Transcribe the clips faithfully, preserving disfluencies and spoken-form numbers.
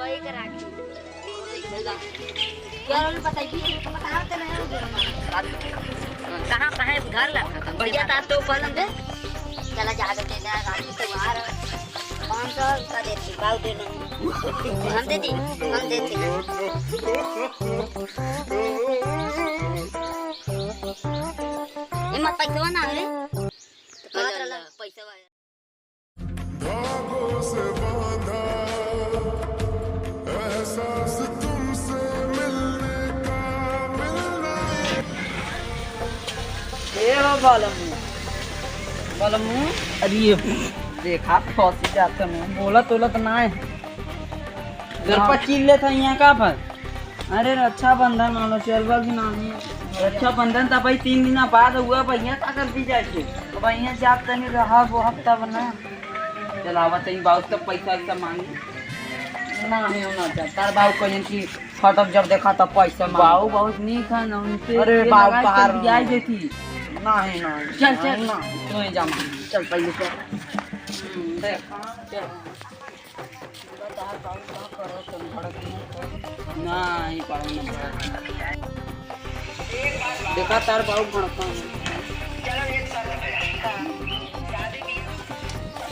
एक राखी। क्या रोल बताइए? बताओ तो नहीं। कहाँ, कहाँ है? घर ला। भैया, तो आप तो पलंग दे। चला जा, दे दे, राखी त्योहार है। पाँच सौ का देती, बाऊ दे दो। हम देती, हम देती। ए, मत पैसवा ना रे। तो कहत रहला, पैसवा। धागों से बांधा एहसास तुमसे मिलने का, मिलना। ए हो बालमू, बालमू। अरे देखा, फंसी जात में, बोलत ओलत ना है। घर पर हाँ। चिल्ले था यहाँ का पर। अरे रक्षाबंधन वाला चलबा कि नाही? रक्षाबंधन त भाई तीन दिन बाद हुआ, भैया का कर दी जाए के? तो भैया जात तनी रहा वो हफ्ता बना। चलावा तनी बाऊ तब पैसा वैसा मांगी। नाही, हम ना जा। तार बाऊ कहन कि फटक जब देखा तब पैसा मांगी। बाऊ बहुत नीक है ना, उनसे अरे ये बाऊ लगा के तहार दिया ही देती। नाही, नाही, चल, नाही, चल। नाही। तू ही जा मांगी। चल पहले चल। हम्म, देख। चल। नाही, पाहुन ना भड़क। देखा तार बाऊ भड़का है।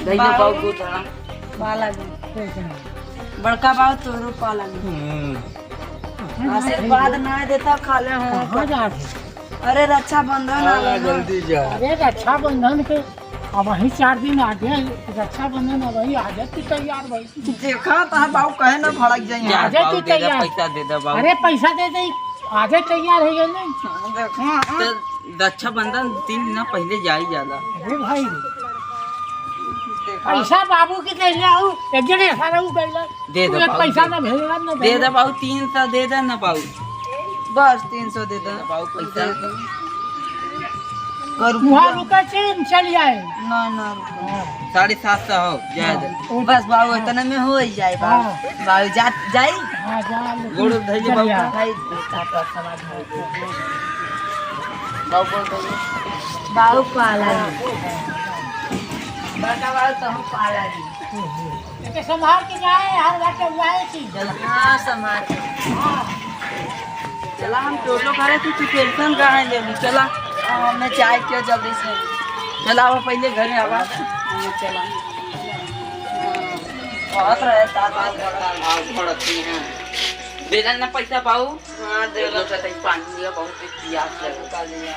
गई ना बाऊ। बाऊ को उठा। पाला जी। बड़का बाऊ तोरो पाला जी। हम्म। आशीर्वाद ना देता, खा ले हो। कहाँ जात है? अरे रक्षाबंधन आ हाँ, गया ना। जल्दी जा। अरे रक्षाबंधन के अब वही चार दिन आगे, रक्षाबंधन अब वही आगे तू तैयार भाई। देखा तो है बाऊ कहे ना भड़क जाइए। जा, आजे बाऊ तू दे दे, तैयार। पैसा दे दे बाऊ। अरे पैसा दे दे, आजे तैयार हो गए नहीं। देखा, हाँ। तो रक्षाबंधन तीन दिन पहले जाई जाला। अरे भाई, देखा। पैसा बाबू के कहले आऊ, एक जने सारा उ कहले। दे तू दे एक बाऊ, पैसा दे। ना भेजला ना दे दे बाऊ, तीन सौ दे दे ना बाऊ। बस तीन सौ दे दे। बाऊ पैसा। दे दे। कर वहाँ रुका चीन चल जाए। ना, ना रुका। हाँ। साढ़े सात सौ हो, जाए दे। हाँ। बस बाऊ, इतने में हो ही जाए बाऊ। हाँ। बाऊ जा, जाई? हाँ, जा, लेकिन गोड़ धइले चल बाऊ। जाए। भाई, बाऊ बोल दो। बाऊ पाला। बड़का बाऊ तो हम पाला जी। एके संभाल के जाए, हर बाटे हुआ है चीज। चला, हाँ, संभाल के। हाँ। चला, हम टोटो करे थे, तू टेंशन काहे ले लू? चला, हाँ, मैं चाय किया जल्दी से। चला, वो पहले घरे आवा। हाँ, चला। बहुत रहे, साथ में बहुत बड़ा भाव पड़ती हैं। दे देना पैसा पाऊ। हाँ, दे दो। दो चार पानी लिया, बहुत प्यास लगा। का लिया?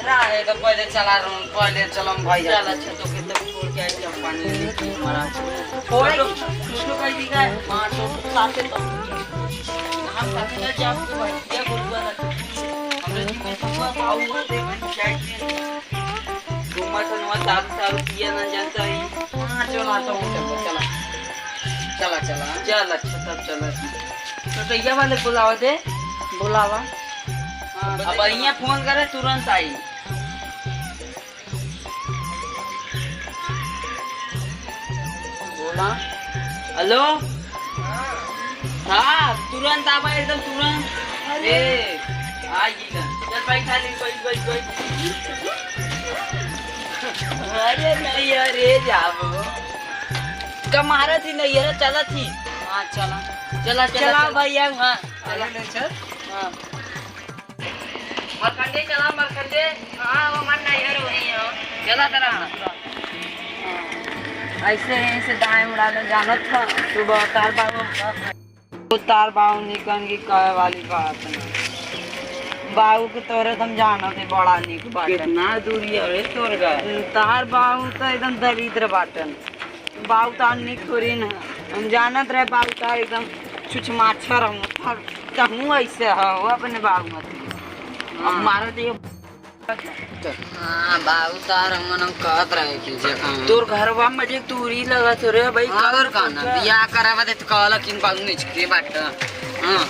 रहे तो पहले चला रहूं, पहले चलम भैया। चल, अच्छा, तो के तब छोड़ के आई, जब पानी लेके हमारा। ओए, तो, तो, तो कह दी का? हाँ, तो साथे तो। हम साथे ना जाओ, तो भाई, ये बोलूँगा ना। हमरे जी में तो हुआ, बाऊ हुआ, देख, जाए के। घूमा तो हुआ, दारू, दारू पिया ना जाता है। हाँ, चला, तो चला, चला। चला, चला, चल, अच्छा, तब चला। तो भैया वाले बुलावा दे। बुलावा। हाँ, अब भैया फोन करे, तुरंत आई। बोला। हेलो। हाँ, तुरंत आवा, एकदम तुरंत। अरे। ए, आ गई ना। चल बैठ, बैठ, बैठ, बैठ। अरे नहीं, अरे जाबो। कमारा थी नहीं, अरे चला थी। हाँ, चला। चला, चला, चला, चला। भैया, हाँ, चला। अरे नहीं, चल। हाँ। मरखंडे चला, मरखंडे। हाँ, वो मन नहीं है, वही है। चला तेरा। ऐसे, ऐसे दाएं उड़ा ले, जानत था, सुबह तार बाबू, तार बाबू निकन की कहे वाली बात है। बाबू के तोरे तुम जानत है, बड़ा निक बाटन। कितना दूरी है रे तोर घर? तार बाबू तो एकदम दरिद्र बाटन। बाऊ तार निक थोड़ी न। हम जानत रहे बाऊ तार एकदम छुछमाच्छर हम। तब तहूँ ऐसे हो अपने बाऊ मत। अब हाँ। मारो तो ये। हाँ, बाऊ तार हमन हम कहत रहे कि जे कहूँ। तोर घरवा में जे दूरी लगत हो रे भाई, हाँ, कलर और का ना? बियाह करावा दे तो कहला कि बाऊ निचके बाट। हाँ,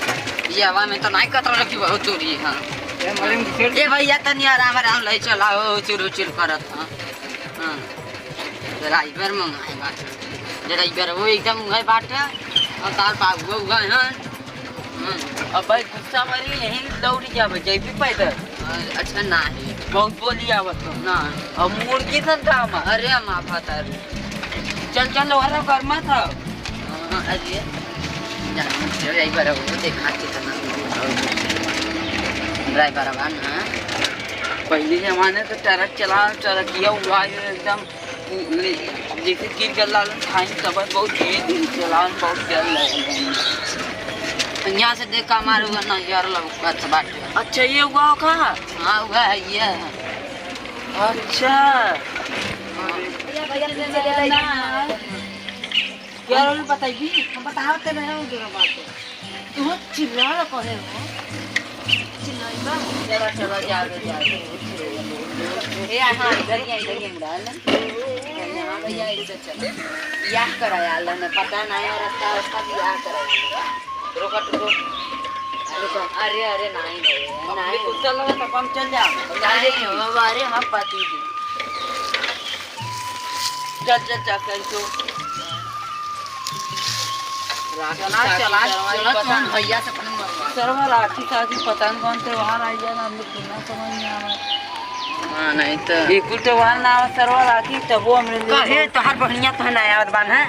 बियाहवा में तो नहीं कहत रहे कि बहुत दूरी है। ए भैया, तनी आराम, आराम ले चला, ओ, चुरु, चुरु करत, हाँ। हाँ। ड्राइवर मंगाए बाटे। ड्राइवर वो एकदम उहे बाटे। और तार बाबुआ उहे हैं। हाँ। अब भाई गुस्सा मरी, यहीं लौट जाबे, जैबी पैदल। हाँ, अच्छा ना है। बहुत बोली आवत हो। ना। अब मुर्गी सन काम है। अरे हम आप बता रहे। चल, चल, ओहरा कर मत हो। हाँ, अरे, जान से driver हो, देखा कितना driver बा ना। पहले जमाने तो ट्रक चला, ट्रकिया उड़ा के एकदम ले, जैसे गिर गल लालन खाई, तब बहुत धीरे धीरे चलावन, बहुत डर लगे। यहाँ से देखा हमारे हुआ ना यार लौकत बाटे। अच्छा, ये हुआ का? हाँ, हुआ है ये। अच्छा। भैया, भैया, पीछे ले ले। क्या रोल बताइबी? हम बतावत रहे हैं उधर बात। तू चिल्ला रहा कहे हो? चिल्लाइबा? चला, चला, जा दे, जा दे। ए, हाँ, इधर ही, इधर ही, इधर ही। हाँ, भैया, इधर चलो। बियाह कराया ला ना, पता ना है, रास्ता, रास्ता बियाह कराया ला। रुको, रुको। रुको। अरे, अरे, नहीं, नहीं, नहीं। गुस्सा लगा तो हम चल जाओ। नहीं, बाबा, अरे, हम पति जी। चल, चल, चल, चल, चल। राखी चला, साखी चला, सरवा चला, पता तुम नहीं। भैया से अपने मरवा। सरवा राखी साखी पता नहीं कौन त्योहार आई जाए ना, हम लोग को ना समझ में आवे। हाँ, नहीं तो। बिल्कुल त्योहार ना आवे सरवा राखी, तब वो हमरे लिए कहे बहुत तोहार बहनिया तो ना आवत बान है।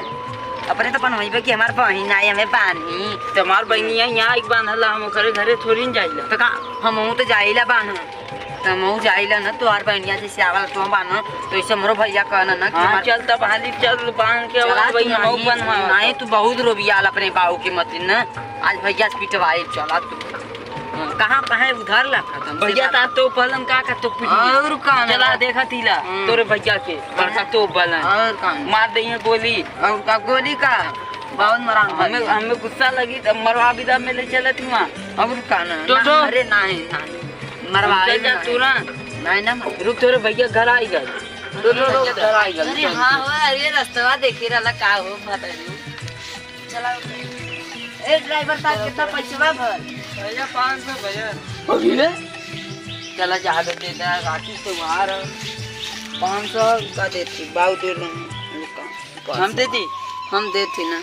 अपने तो बनवाइबे कि हमार बहिन आई हमें बानी। तो हमार बहनिया यहाँ एक बांधला, हम ओकरे घरे थोड़ी न जाइला। तो का हम तो जाइला बान है। त हमहू जाइला न, तोहार बहनिया जैसे आवला तो बान, तो ऐसे हमरो भैया कहना न कि हाँ, हमार चल तब हाली चल, बांध के चला आवा, तू भैया, हमहू नहीं, बनवा। नहीं, तू बहुत रोबियाल अपने बाऊ के मत न, आज भैया से पिटवाई, चला तू। हाँ। कहाँ, कहाँ उधर ला खत्म से भैया, बात। ता तो पलन का, का तो पिटवाई। और का ना? चला देखा तीला, हम्म। तोरे भैया के, बड़का तो पलन। और का? मार दे गोली। और का गोली का? बहुत मरान हमें, वाली। हमें गुस्सा लगी, तब मरवा बिदा में ले चलत हुआ। अब रुका ना, तो, ना, तो। अरे, नहीं, नहीं। मरवा चल जा ना। तू ना। नहीं, ना, मत। रुक, तोरे भैया घर आई गए। तो, तो, तो, घर आई गए, अरे, चल। हाँ, हो, अरे, रस्तवा देखी रहला, का हो, पता नहीं। चला। ए, ड्राइवर साहब, कितना पैसा बा भर? भैया, पाँच सौ भैया। अरे, चला, जा, दे, दे, दे, राखी तो बाहर है। पाँच सौ का देती, बाऊ दे रहे हैं। हम दे दी? हम दे दी ना।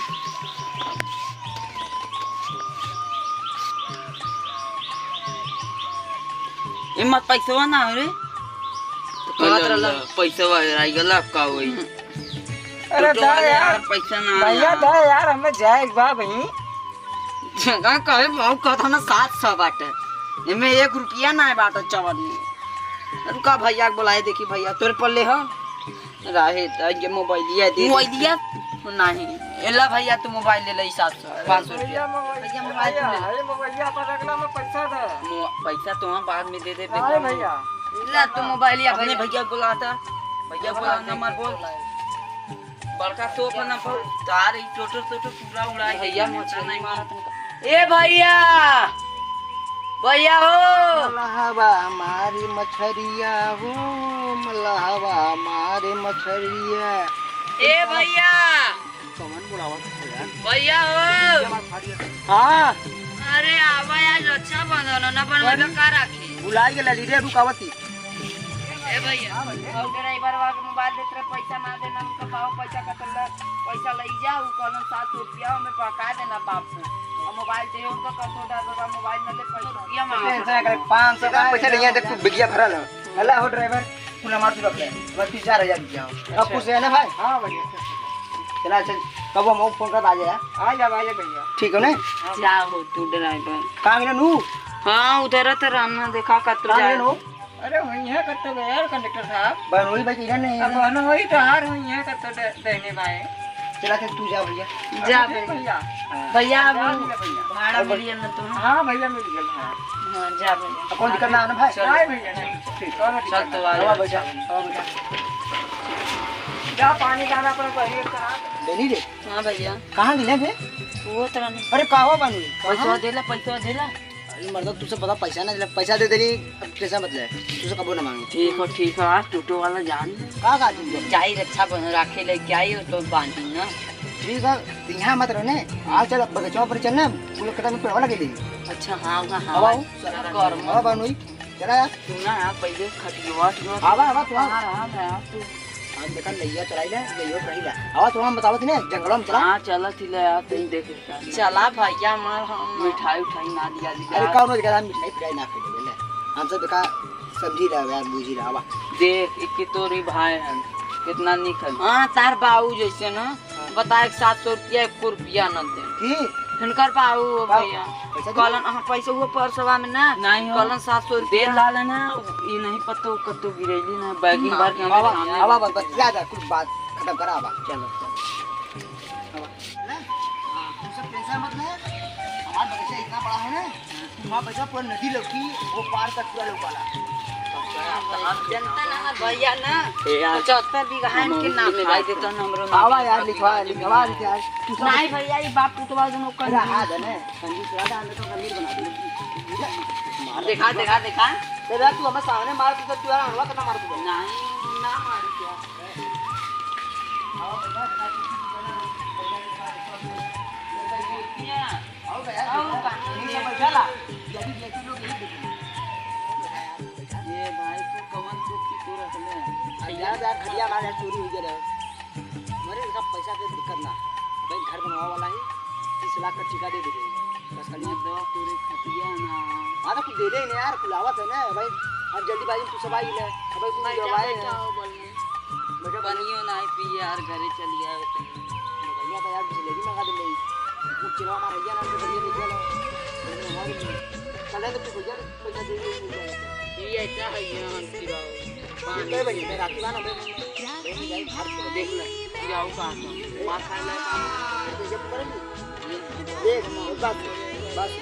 ए, मत पैसवा ना हो रे। तो कहत रहला। पैसवा हेराई गला, अब का होई? हम्म। अरे तो दा यार, पैसा ना भैया आया। दा यार, हमें जाए एक बार भाई। जगह कहे बहुत कहता ना, सात सौ बाटे। एमे एक रुपया ना बाटे चवन में। रुका भैया के बुलाए, देखी भैया, तोरे पल्ले हो? रहे, त ये मोबाइलिया दे दे। मोबाइलिया? नहीं। एला भैया, तू मोबाइल ले ले, सात सौ, पाँच सौ रुपया। भैया, मोबाइल, भैया, मोबाइल भैया, ले ले। अरे मोबाइलिया पर रखला में पैसा दे। मो-, पैसा तो हम बाद में दे दे, नहीं देखो। भैया। ला, तू मोबाइलिया अपने भैया। भैया को बुलाता। भैया को बुला, नंबर बोल। बड़का तोप ना पर तार, ई टोटो, टोटो पूरा उड़ाई भैया, देई, मछली नहीं मारत। ए भैया, भैया हो। मलहवा मारे मछरिया हो, मलहवा मारे मछरिया। ए भैया। कौन बुलावत है यार? भैया हो। हाँ। अरे आवा यार, रक्षाबंधन ना बनवा अरे। का राखी? भुलाई गेल रे, रुकावती। ए भैया, और ड्राइवरवा के मोबाइल देत रहे, पैसा ना देना, उनका पाओ पैसा का तो ल-, पैसा लई जा, उ कहलन सात सौ रुपया हमें पहुंचा देना बाप को। और मोबाइल दे उनका, कर दो ड्राइवरवा, मोबाइल ना ले, पैसा रुपया मांगा। टेंशन करे, पाँच सौ का पैसा नहीं है, देख तू बिगिया भरल है। हला हो ड्राइवर, पूरा मार तू रख ले, बस तीन चार हजार रुपया हो। अब अच्छा। खुश है ना भाई? हाँ भैया। चला, चल, कब हम फोन कर आ जाए। आ जा, आ जा भैया। ठीक हो ना? हाँ। जा हो तू ड्राइवर। कहाँ मिलन हूँ? हाँ, उधर तो रहना, देखा कतरा कहाँ मिलन हूँ? अरे, वही है, कब तो गया यार, कंडक्टर साहब। बहनोई भाई, इधर नहीं है। अब बहनोई तो हार हुई है, कब तो दे-, देने भाई। चला, चल, तू जा भैया। जा अच्छा, भैया। भैया। हाँ। भैया, अब जा भैया, भैया। भाड़ा अब मिलिए ना तो। हाँ भैया, मिल गया भाड़ा। हाँ, जा भैया। अब कौन दिक्कत ना आना भाई। चलो। नहीं भैया, नहीं। ठीक, चलो, चल, चल। तो आ हाँ, जा। बैठा। हाँ, बैठा। जा, पानी लाना अपना, पहले करा। देनी रे। हाँ भैया। कहाँ गिले बे? वो तो नहीं। अरे, का हो बानू? पैसा कहाँ? देला, पैसा देला। अरे मर्दा, तुझसे पता पैसा ना दिला, पैसा दे देली, अब कैसा बदले? तुझसे कबो ना मांगे। ठीक हो, ठीक हो, आज टूटो वाला जान। का, का तुम? जाई रक्षा बन-, राखे लेके आई हो तो बांधी ना। ठीक है, तो यहाँ मत रहने। आज चल, अब बगीचा पर चलना, वो लोग खेता में पेड़वा लगे ली। अच्छा, हाँ, हाँ, हाँ। अब आओ। चल, कर। हाँ, बानू, चला यार। तू ना यहाँ पहले खटिया, वटिया। आवा, आवा, तू आ। हाँ, हाँ, मैं आ, तू। हम देखा नैया चलाई ले, नैया चलाई ले। आवा, तू हम बतावत ही ना, जंगल में चला। हाँ, चला, चला यार, तू देख। चला भैया, मार हम मिठाई उठाई ना दिया, दिया। अरे, कौन रोज गया मिठाई पिठाई ना खाई ले। हम सब देखा, समझी रहा यार, बुझी रहा, आवा। देख, एक के तोरी भाई हैं। कितना निक है। हाँ, तार बाऊ जैसे ना, हाँ। बता, एक सात सौ रुपया, एक रुपया न दे। की? हिनकर बाऊ हो बाऊ, भैया। पैसा दे। कहलन, हाँ, पैसा हुआ परसवा में ना, नहीं हो। कहलन सात सौ दे रुपया। लालन है, ई नहीं पतो कतो गिरैली ना, बैगिंग ना, भर के हमें आवा, सामने आवा, बस, बस, जा, जा, कुछ बात खत्म करा, आवा। चलो, चलो। आवा। ना? हाँ, तू सब टेंशन मत ले, हमारा बगीचा इतना बड़ा है ना, वहाँ बैठा पूरा नदी लौकी, वो पार तक पूरा लौकाला। जनता ना है भैया ना, ए यार। पचहत्तर बीघा है इनके नाम में। भाई देता ना हमरो नाम। आवा यार, लिखवा, लिखवा, लिखवा। नहीं भैया, ये बाप पुतवा दोनों कर अरे हाँ, जाने, कंजूस रहा था, हमें तो अमीर बना दिया। देखा, देखा, देखा। तेरा तू हमें सामने मार, तू तो तू यार अगवा करना मार तू। नहीं, ना मार क्या। आओ भैया, आओ, आओ, पानी ये दे। सब बैठा ला। ये अभी देखी लोग यही देखेंगे। ये भाई, तू कवन कुर्सी तू रख ले? आ, यार, यार, खटिया हमारे यहाँ चोरी हो गया रहे। मरे, इसका पैसा के दिक्कत ना। भाई, घर बनवा वाला ही तीस लाख का ठेका दे दे। बस खाली मत दवा, तोरे खटिया ना। हाँ, तो कुछ दे दे इन्हें यार, खुलावत है ना भाई। अब जल्दीबाजी में तू सब आई ले। अब भाई, तू बैठा, जब आए बैठा हैं। हो, बोलिए। बेटा, पानियो ना है, पी यार, घरे चली आवे तो। भैया तो यार, बिसलेरी मंगा दे ले। वो चिलवा मार भैया ना, तो भैया ले चलो। चले तो तू भैया पैसा दे दे, मिल जाएगा। ये ऐसा है, ये हम चिलवा। ये ले भाई, मैं राखी वाला, मैं, मैं, मैं जाए, घर से देख ले, चिलवा कहाँ था? मार खा ले, कहाँ? ये जब करेंगे? ये देख, बस, बस।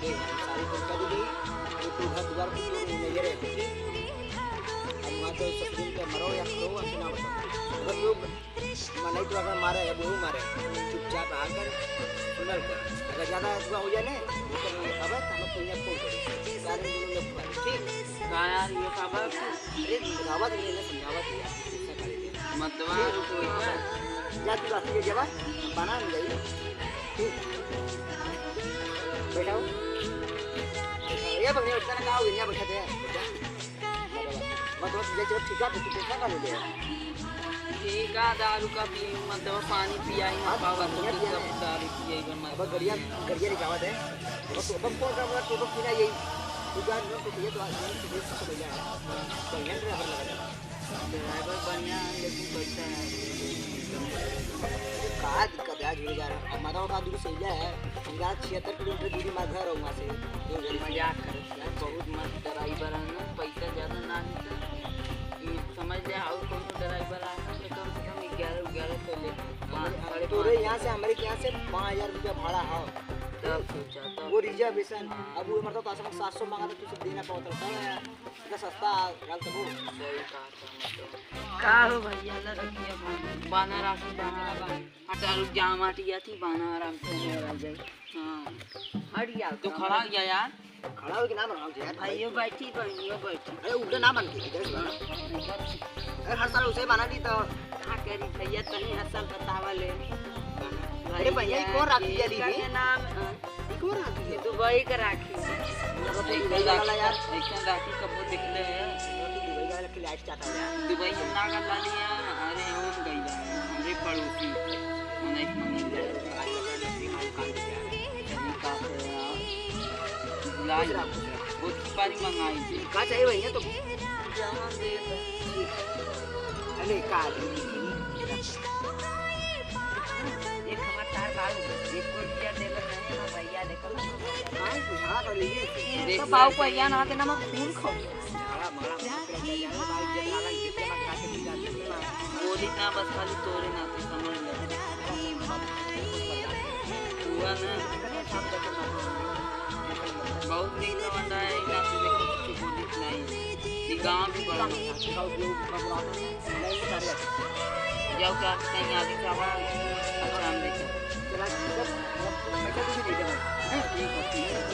देख, सारी पैसा दे दी, ये तू घर दुआर कुछ नहीं, ये रहे, ठीक? अब वहाँ तो सब दिन पे मरो या खो, हमसे ना बताओ। अगर लोग मनई तो अगर मारे, अब वो मारे, चुपचाप आकर सुनल कर। अगर ज्यादा अथवा हो जाए ना, तो अबे तो हम पुण्य को करी। सारे लोग लोग मारे, ठीक? का यार, ये का बात? अरे, बतावा दे, ना समझावा दे यार, कैसा करे दे। मतवा ठीक? रुको, रुको। जा तू रास्ते के जवा, बना नहीं जाई। ठीक? बैठाओ। ये बंगले उठता ना, कहाँ हो गया? बैठा दे। बस, बस, ये जो ठेका पे तू पैसा का ले ले? ठेका दारू का पी, मतलब, पानी पिया ही ना हाँ, पावा, बढ़िया तो पिया सब है। दारू पिए ही बा, अब मतलब। गड़िया, गड़िया निकावा दे। अब तो, अब कौन सा वाला टोटो पीना यही? तू जा, जो तो पिए तो आज, जो तो पिए तो बढ़िया है। बढ़िया ड्राइवर लगा दे। ड्राइवर बढ़िया है, लेकिन पैसा है। का दिक्कत है, जुड़े जा रहा है। हमारा वहाँ दूर से ही है, हम यहाँ छिहत्तर किलोमीटर दूरी में घर है वहाँ से। मजाक कर। यार, बहुत मस्त ड्राइवर है ना, पैसा ज्यादा ना लेता। ये समझ ले, और कोनो ड्राइवर आए ना, तो कम से कम ग्यारह, ग्यारह सौ ले, पाँच, साढ़े तोरे पाँच। यहाँ से, हमारे यहाँ से पाँच हजार रुपया भाड़ा है। तब सोचा, तब वो रिजर्वेशन, हाँ। अब वो मतलब तो आसमान सात सौ मांगा था, तुझसे देना पड़ता था यार, इतना सस्ता रहा तो वो। सही कहा था, मतलब। का हो भैया, लड़किया बाना राखी, बाना राखी। हटा, रुक जा, हम हट गया थी, बाना आराम से हो जाए। हाँ। हट गया, तो खड़ा हो गया यार। खड़ा हो के ना बनाओ यार। भाइयों बैठी, बहनियों बैठी। अरे उल्टा ना बन के, इधर से बना। अरे हर साल उसे बना दी तो। का करी भैया, तनी हसल बतावा ले। अरे भैया, ये कौन राखी है दीदी? इसका नाम, हाँ। ये कौन राखी है? दुबई का राखी। ये तो दुबई वाला यार। ऐसा राखी कबो देख ले। ये तो दुबई वाला की लाइट चाहता है यार। दुबई में ना कर ला लिया। अरे हम गई बा। हमरे पड़ोसी। मनाई, मनाई। आज लगा नसीब हम काम किया। बुलाई। खुश रहो, खुश रहो। बहुत सुपारी मंगाई थी। का चाहिए भैया तो? जहाँ दे दो। अरे का दे दी? एक हमार तार बाबू, एक रुपया दे दो, नहीं हमार भैया देखो। हाँ, बुझा कर लीजिए। देख तो बाबू ले। भैया ना देना, मैं खून खाऊंगा। बोली ना, बस खाली तोरे नाते समझ ले। हुआ ना। बहुत नीक लवंडा है, ई नाते देखो, कुछ बोली नहीं। ई गाँव भी बड़ा है। जाओ क्या कहीं आगे क्या हुआ? अच्छा, हम देखें। ठीक है, ठीक है।